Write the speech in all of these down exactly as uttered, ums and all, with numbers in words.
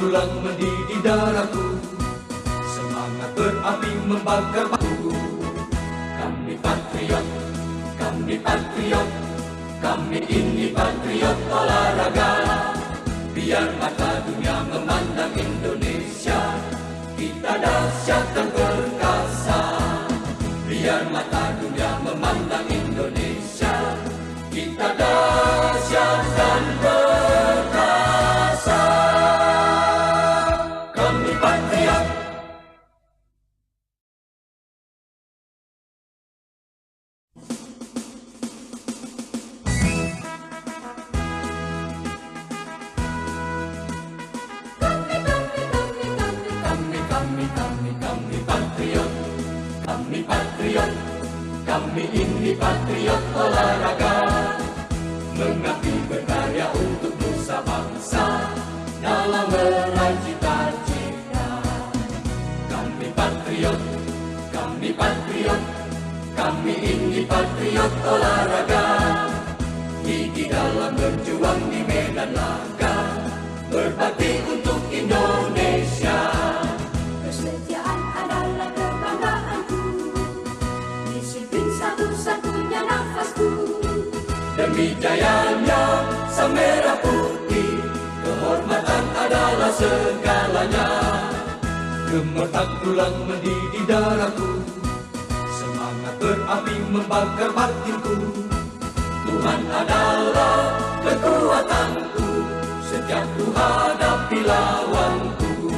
Tulang mendidih darahku, semangat berapi membakar batu. Kami patriot, kami patriot, kami ini patriot olahraga. Biar mata dunia memandang Indonesia, kita dahsyat dan perkasa. Biar mata dunia memandang Indonesia, kita dahsyat dan perkasa. Kami patriot. Kami, kami, kami, kami, kami, kami, kami patriot. Kami patriot. Kami ini patriot olahraga. Mengabdi berkarya untuk nusa bangsa dalam meraih cita-cita. Kami patriot, kami patriot, kami ini patriot olahraga. Gigi dalam berjuang di medan laga, berbakti untuk Indonesia. Kesetiaan adalah kebanggaanku, disiplin satu-satunya nafasku. Demi jayanya sang merah putih, kehormatan adalah segalanya. Gemetar tulang mendidih darahku, semangat berapi membakar batinku. Tuhan adalah kekuatanku, setiap ku hadapi lawanku.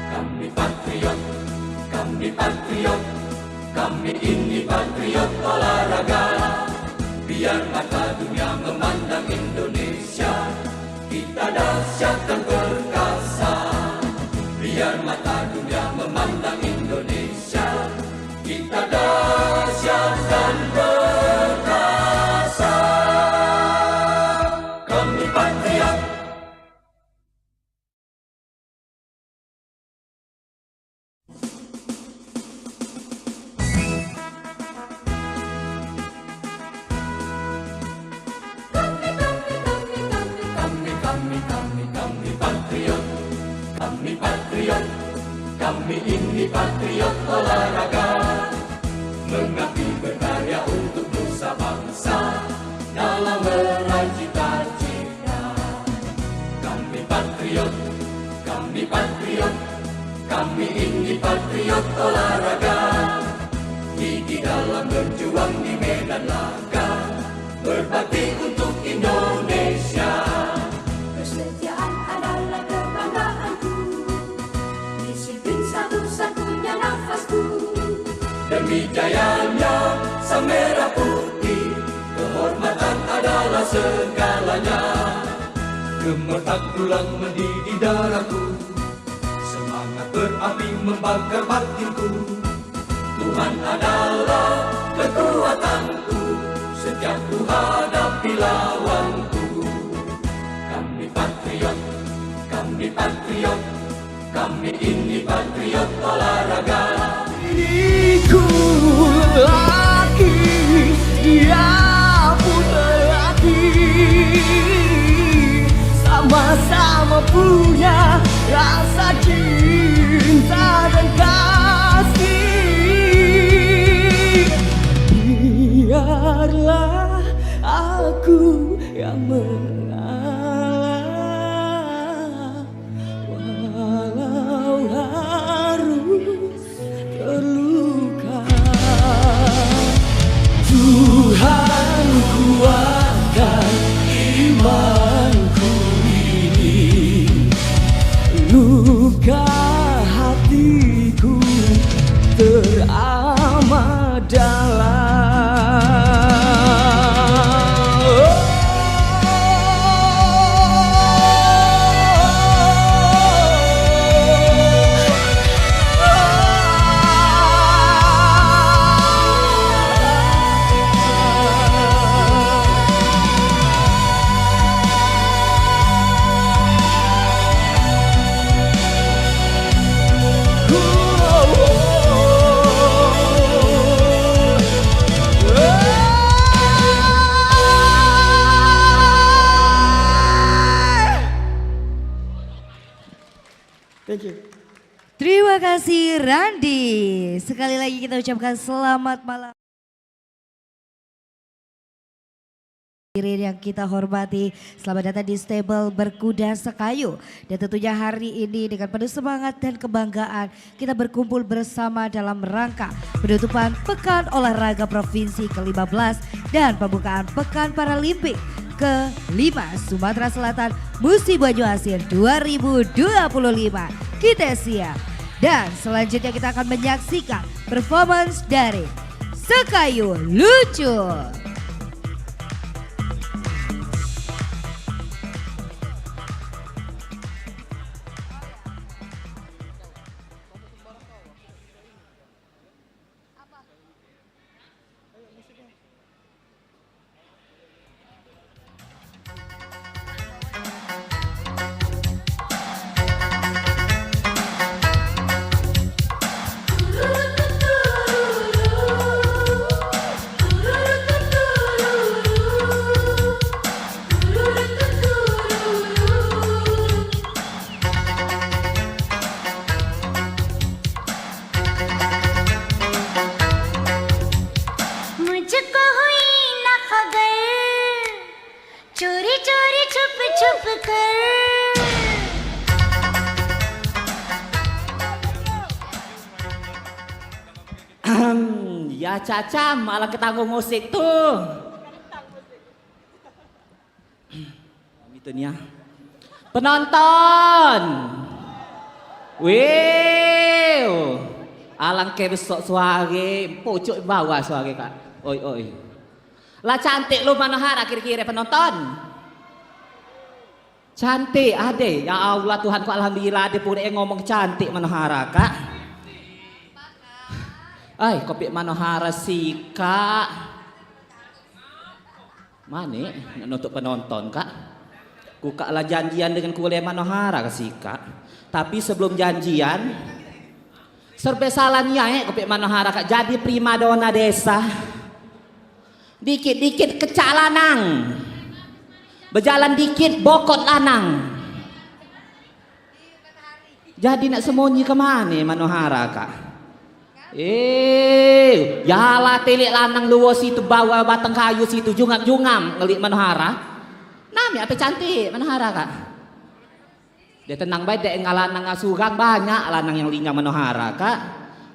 Kami patriot, kami patriot, kami ini patriot olahraga. Biar mata dunia memandang Indonesia, kita dahsyat dan perkasa. Biar mata dunia memandang Indonesia, kita dahsyat dan perkasa. Kami patriot. Kami, kami, kami, kami, kami patriot. Kami patriot. Kami ini patriot olahraga. Mengabdi berkarya untuk nusa bangsa dalam meraih cita-cita. Kami patriot, kami patriot, kami ini patriot olahraga. Gigi dalam berjuang di medan laga, berbakti untuk Indonesia. Kesetiaan adalah kebanggaanku, disiplin satu-satunya nafasku. Demi jayanya sang merah putih, kehormatan adalah segalanya. Gemetar tulang mendidih darahku, semangat berapi membakar batinku. Tuhan adalah kekuatanku, setiap ku hadapi lawanku. Kami patriot, kami patriot, kami ini patriot olahraga. Diriku lelaki, dia pun lelaki, sama-sama punya rasa cinta dan kasih. Biarlah aku yang mengalah, walau harus terluka. Tuhan, kuatkan imanku ini. Luka hatiku teramat dalam. Terima kasih Randi. Sekali lagi kita ucapkan selamat malam. Hadirin yang kita hormati, selamat datang di Stable Berkuda Sekayu. Dan tentunya hari ini dengan penuh semangat dan kebanggaan kita berkumpul bersama dalam rangka penutupan Pekan Olahraga Provinsi kelima belas dan pembukaan Pekan Paralimpik kelima Sumatera Selatan musim Banyu Asin dua ribu dua puluh lima. Kita siap. Dan selanjutnya kita akan menyaksikan performance dari Sekayu Lucu. मुझको हुई ना खबर, चोरी चोरी छुप छुप कर। Ya cacam, malah ketanggung musik tu. Itu nia. Penonton. Wiu. Alangke besok suare, pucuk bawah suare, Kak. Oi, oi. Lah cantik lu Manohara kire-kire penonton. Cantik ade. Ya Allah Tuhanku, alhamdulillah ade pule yang ngomong cantik Manohara, Kak. Ai, kopik Manohara sikak. Mane nak nutup penonton, Kak? Ku kak lah janjian dengan kule Manohara ke sikak. Tapi sebelum janjian, serbe salah nian, eh, kopik Manohara, Kak, jadi primadona desa. Dikit-dikit kecak lanang. Bejalan dikit bokot lanang. Jadi nak semunyi ke mane Manohara, Kak? Eh, yalah, telik lanang luo situ, bawah batang kayu situ, jungam-jungam ngelik Manohara. Name ape cantik Manohara, Kak? Dia tenang bae, dek enggak lanang surang, banyak lanang yang linjang Manohara, Kak.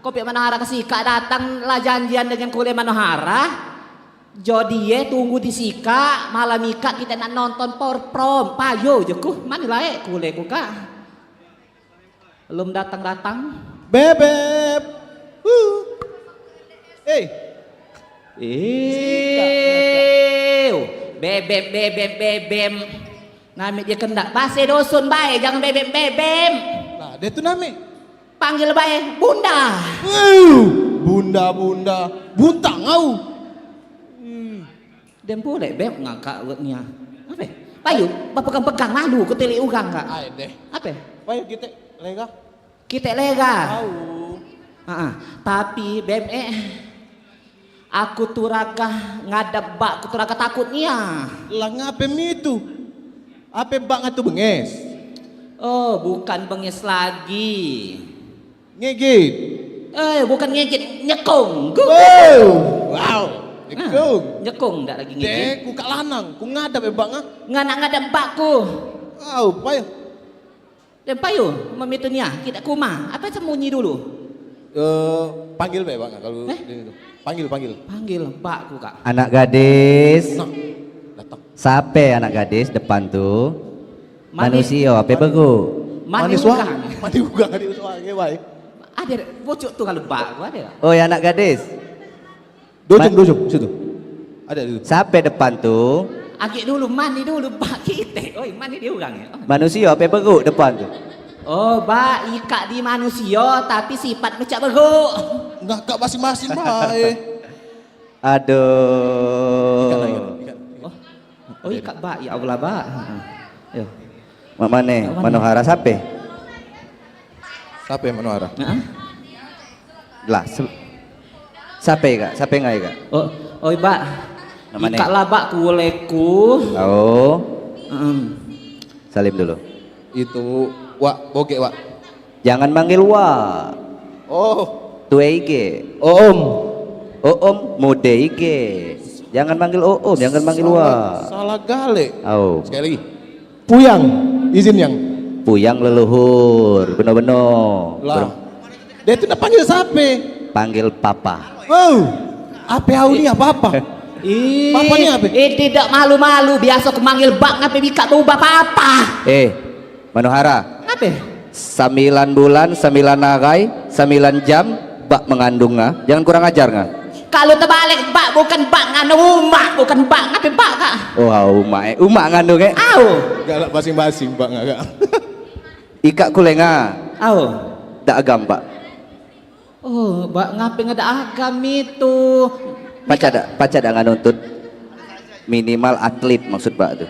Kopik Manohara ke sikak datang lah janjian dengan kule Manohara. Jodie tunggu di sikak, malam ikak kite nak nonton perform. Payo je ku, mane laek kule ku, Kak. Belum datang-datang. Bebeb. Uh. Eh. Eh. Bebem, bebem, bebem. Name dia kendak. Base doson bae, jangan bebem, bebem. Lah, dia tu name. Panggil bae, Bunda. Uh, Bunda, Bunda. Buntang kau. Hmm. Dem pulek, Beb, ngakak wek nia. Ape? Payu, bepegang-pegang malu ketilik urang, Kak. Ai deh. Ape? Payu kite lega. Kite lega. Au. Heeh. Tapi, Beb, eh, aku tu ragah ngadep bak, aku tu ragah takut nia. Lah ngape mi tu? Ape bak ngatu benges? Oh, bukan benges lagi. Ngigit. Eh, bukan ngigit, nyekung. Gugu. Wow. Wow. Ah, nyekung. Nyekung dak lagi ngigit. Deh, ku kak lanang, ku ngadap ya bak ngah. Nganak ngadap bak ku. Wow, payo. Dem payo, memitu nia, kita kuma. Apa sembunyi dulu? Eh, panggil bae bak ngah kalau eh? Dia tu. Panggil, panggil. Panggil bak ku kak. Anak gadis. Nah, datang. Sape anak gadis depan tu? Manis. Manusio ape beruk? Manis wah. Manis wah, manis wah, bae. Ade pucuk tu kalu bak, ade. Oi, anak gadis. Dojung, dojung, situ. Ade situ. Sape depan tu? Agek dulu, mani dulu, bak kite. Oi, mani dia urang ya. Manusio ape beruk depan tu? Oh, bak ikak di manusio, tapi sipat mecak beruk. Ngakak masing-masing bae. Aduh. Ikat lah, ikat, ikat, ikat. Oh. Oh, ikak bak, ya Allah, bak. Heeh. Yo. Mak mane? Mak mane? Manohara sape? Sape Manohara? Heeh. Lah, se- sape kak? Sape ngai kak? Oh, oi bak. Mak mane? Ikak lah bak kuleku. Oh. Heeh. Salim dulu. Itu, wak, bogek, wak. Jangan manggil wa. Oh. Tue ige. Oom. Oom, mude ige. Jangan manggil oom, jangan manggil wa. Salah, salah gale. Au. Sekali lagi. Puyang, izin yang. Puyang leluhur, beno-beno. Lah. Ber- Dia tu nak panggil siapa? Panggil papa. Oh, apa au ni apa-apa? Ih, papa ni apa? Eh, tidak malu-malu, biasa aku manggil bak, ngape bikak berubah papa? Eh, Manohara. Apa? Sambilan bulan, sambilan ahai, sambilan jam, bak mengandung nga. Jangan kurang ajar nga. Kalu tebalik, bak bukan bak nganu, umak bukan bak, ngape bak kak? Oh, umak eh, umak ngandung eh. Au. Galak basing-basing bak nga kak. Ikak kulenga. Au. Dak agam, Pak. Oh, bak ngape ngedak agam itu? Pacak dak, pacak dak nganuntut minimal atlet maksud Pak tu.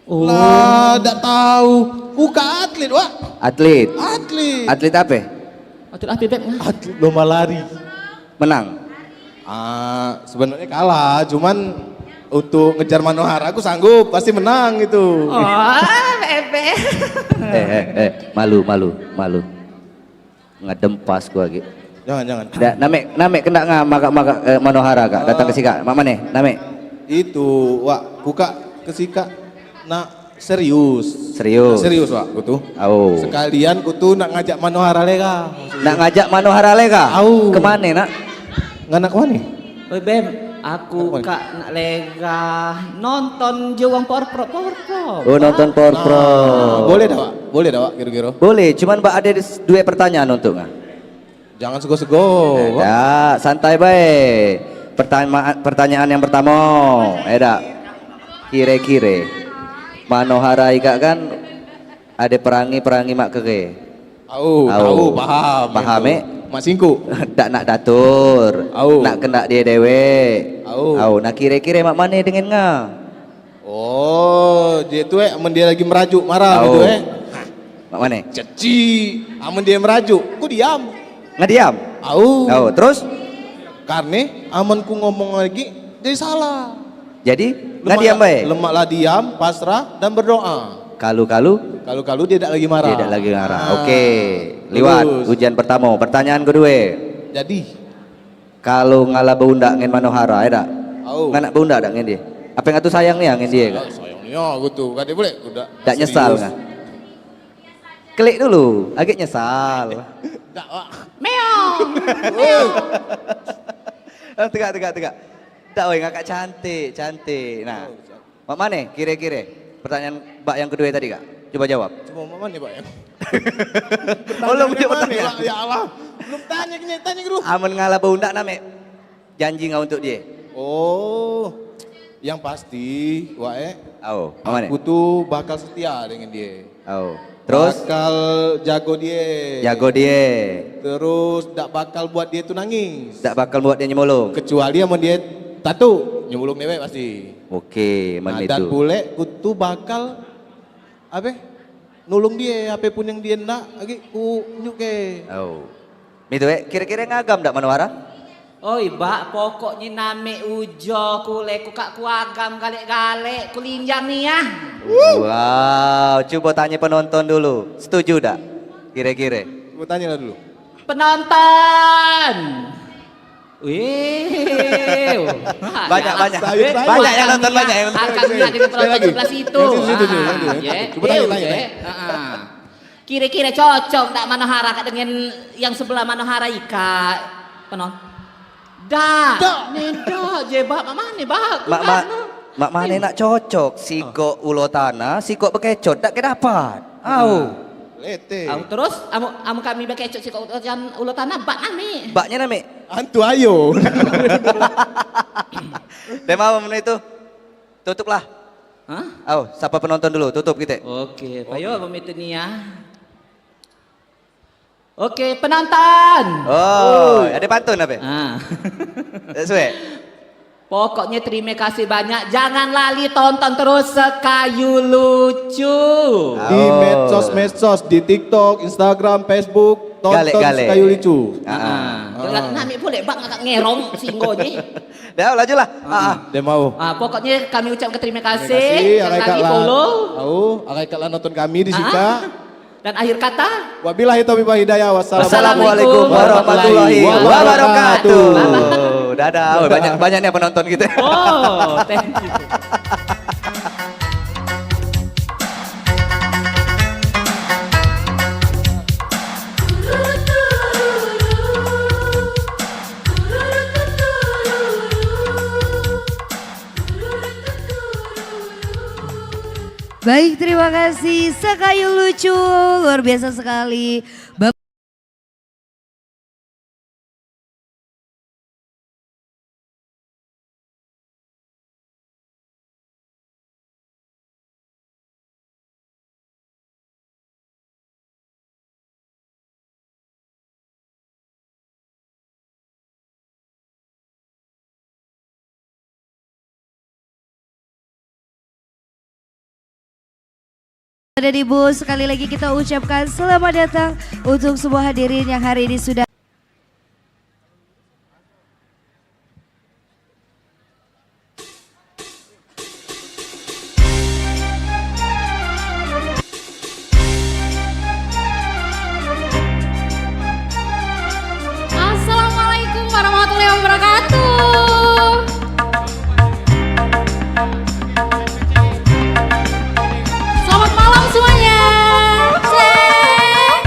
Oh. Lah, dak tahu. Bukan atlet, Wak. Atlet. Atlet. Atlet apa? Atlet apa, Beb? Atlet lomba lari. Menang. Ah, sebenarnya kalah, cuman untuk ngejar Manohara aku sanggup, pasti menang itu. Oh, Beb. Eh, eh, eh, malu, malu, malu. Ngadem pas ku lagi. Jangan, jangan. Dak, namek, namek kendak nga magak-magak, eh, Manohara kak, datang ke sikak. Mak mane, namek? Itu, Wak, buka ke sikak. Nak serius. Serius. Nak serius, Wak, ku tu. Au. Sekalian ku tu nak ngajak Manohara Lera. Nak ngajak Manohara Lera? Au. Kemane, nak? Nganak kemane? Oi, Beb, aku kak nak lega nonton Juang Porprop, Porprop. Oh, nonton Porprop. Nah, boleh dak, Wak? Boleh dak, Wak, kira-kira? Boleh, cuman bak ada dua pertanyaan untuk nga. Jangan sego-sego, Wak. Dak, santai bae. Pertama, pertanyaan yang pertama, eh dak. Kire-kire Manohara ikak kan ada perangi-perangi mak kere. Au, au, paham. Paham, eh? Mak singkuk. Dak nak datur. Au. Nak kendak dia dewek. Au. Au, nah kire-kire mak mane dengan nga? Oh, dia tu eh, amen dia lagi merajuk marah gitu eh. Mak mane? Ceci, amen dia merajuk, ku diam. Ngediam? Au. Au, terus? Karne amen ku ngomong lagi, jadi salah. Jadi, ngediam bae? Lemaklah diam, pasrah, dan berdoa. Kalu-kalu? Kalu-kalu dia dak lagi marah. Dia dak lagi marah. Ah. Oke. Liwat ujian pertamo. Pertanyaan kedue. Jadi? Kalu ngala beundak ngen Manohara, ya dak? Au. Nganak beundak dak ngen die? Ape ngatu sayang nia ngen die kak? Sayang nia aku tu. Kade pule udah. Dak nyesal kak? Klik dulu, agek nyesal. Dak, Wak. Meong. Tegak, tegak, tegak. Dak, woi, ngakak cantik, cantik. Nah. Mak mane kire-kire? Pertanyaan bak yang kedue tadi kak. Coba jawab. Cuma mak mane bak yang Oh, belum dia bertanya. Ya Allah. Belum tanya, tanya, tanya dulu. Amen ngala beundak namek janji ngau untuk die? Oh. Yang pasti, Wak eh. Au, mak mane? Aku tu bakal setia dengan die. Au. Terus? Bakal jago die. Jago die. Terus dak bakal buat die tu nangis. Dak bakal buat die nyemulung. Kecuali amen die tatu, nyemulung dewek pasti. Oke, nah, dan pule ku tu bakal ape? Nulung die ape pun yang die ndak agi ku nyuke. Oh. Mi tu eh, kire-kire ngagam dak Manohara? Oi, bak, pokoknye namek ujo kule ku kak ku agam galek-galek, ku linjang nian. Wow, cubo tanye penonton dulu. Setuju dak? Kire-kire. Cubo tanyelah dulu. Penonton. Wih. Banyak, banyak. Banyak yang nonton, banyak yang nonton. Akak lihat di penonton sebelah situ. Yang situ, situ, situ. Cubo tanye, tanye, tanye. Kire-kire cocok dak Manohara kak dengan yang sebelah Manohara ikak? Penon. Dak. Dak. Ni dak je, Bak. Mak mane, Bak? Mak, mak, mak mane nak cocok? Sikok ulo tanah, sikok bekecot, dak ke dapat. Au. Lete. Au, terus, amu, amu kami bekecot sikok ulo tan-, ulo tanah, bak nami. Baknya nami. Antu ayo. Tema apa menu itu? Tutuplah. Hah? Au, sapa penonton dulu, tutup kite. Oke, payo pamit ni ya. Oke, penonton. Oh, ada pantun apa? Ah. Dak suwe. Pokoknya terima kasih banyak. Jangan lali tonton terus Sekayu Lucu. Di medsos-medsos, di TikTok, Instagram, Facebook, tonton Sekayu Lucu. Ah. Nak ambil boleh bak ngakak ngerong singgonye. Dah, lajulah. Ah. Dia mau. Ah, pokoknya kami ucapkan terima kasih. Terima kasih, arai kak lah. Follow. Au, arai kak lah nonton kami di sika. Dan akhir kata, wabillahi taufiq wal hidayah. Wassalamualaikum warahmatullahi wabarakatuh. Dadah. Dadah. Banyak, banyak nih penonton kita. Oh, thank you. Baik, terima kasih Sekayu Lucu, luar biasa sekali. Bap- Ada di bos, sekali lagi kita ucapkan selamat datang untuk semua hadirin yang hari ini sudah Assalamualaikum warahmatullahi wabarakatuh. Selamat malam semuanya. Cek.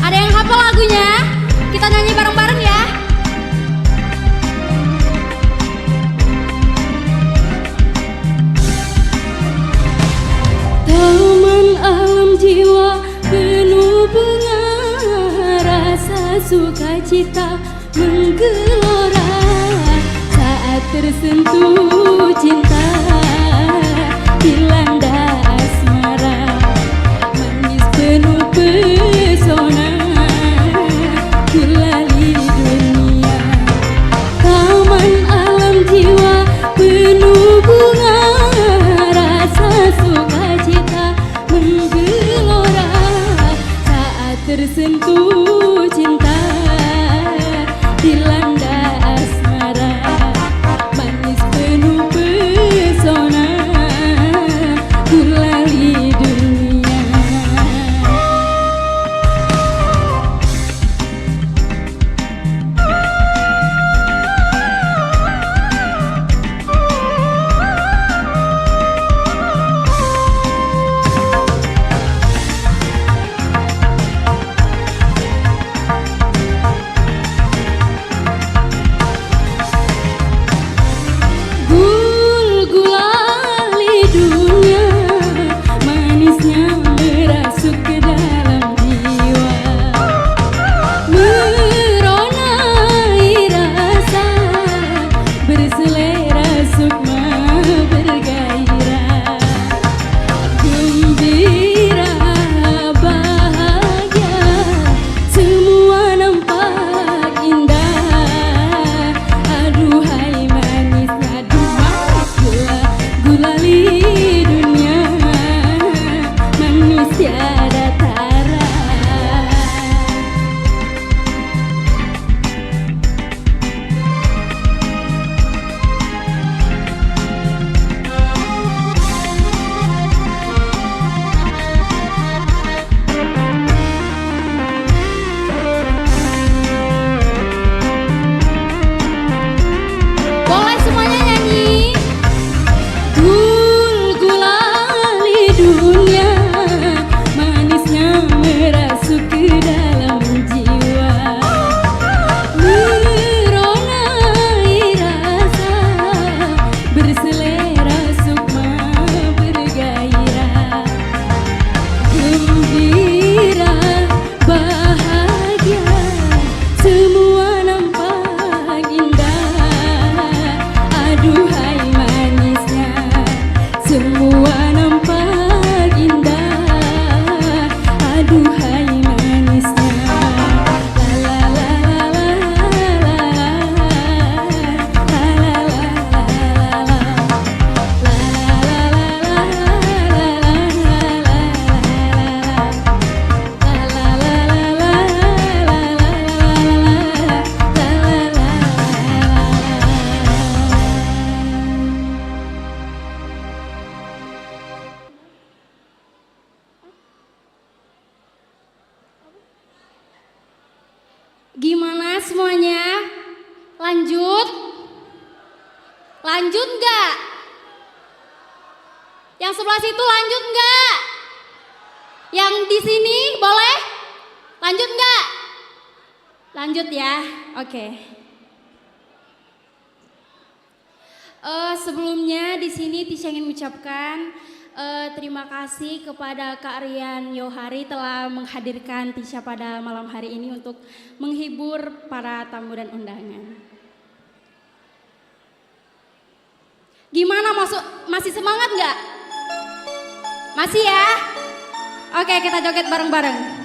Ada yang hafal lagunya? Kita nyanyi bareng-bareng ya. Taman alam jiwa penuh bunga, rasa sukacita menggelora saat tersentuh cinta, dilanda asmara. Manis penuh pesona, gulali dunia. Taman alam jiwa penuh bunga, rasa sukacita menggelora saat tersentuh cinta, dilanda asmara. Manis penuh pesona, gulali dunia. Gimana semuanya? Lanjut? Lanjut nggak? Yang sebelah situ lanjut nggak? Yang di sini boleh? Lanjut nggak? Lanjut ya, oke. Eh, sebelumnya di sini Tisha ingin mengucapkan eh, terima kasih kepada Kak Rian Yohari telah menghadirkan Tisha pada malam hari ini untuk menghibur para tamu dan undangan. Gimana, masuk, masih semangat nggak? Masih ya? Oke, kita joget bareng-bareng.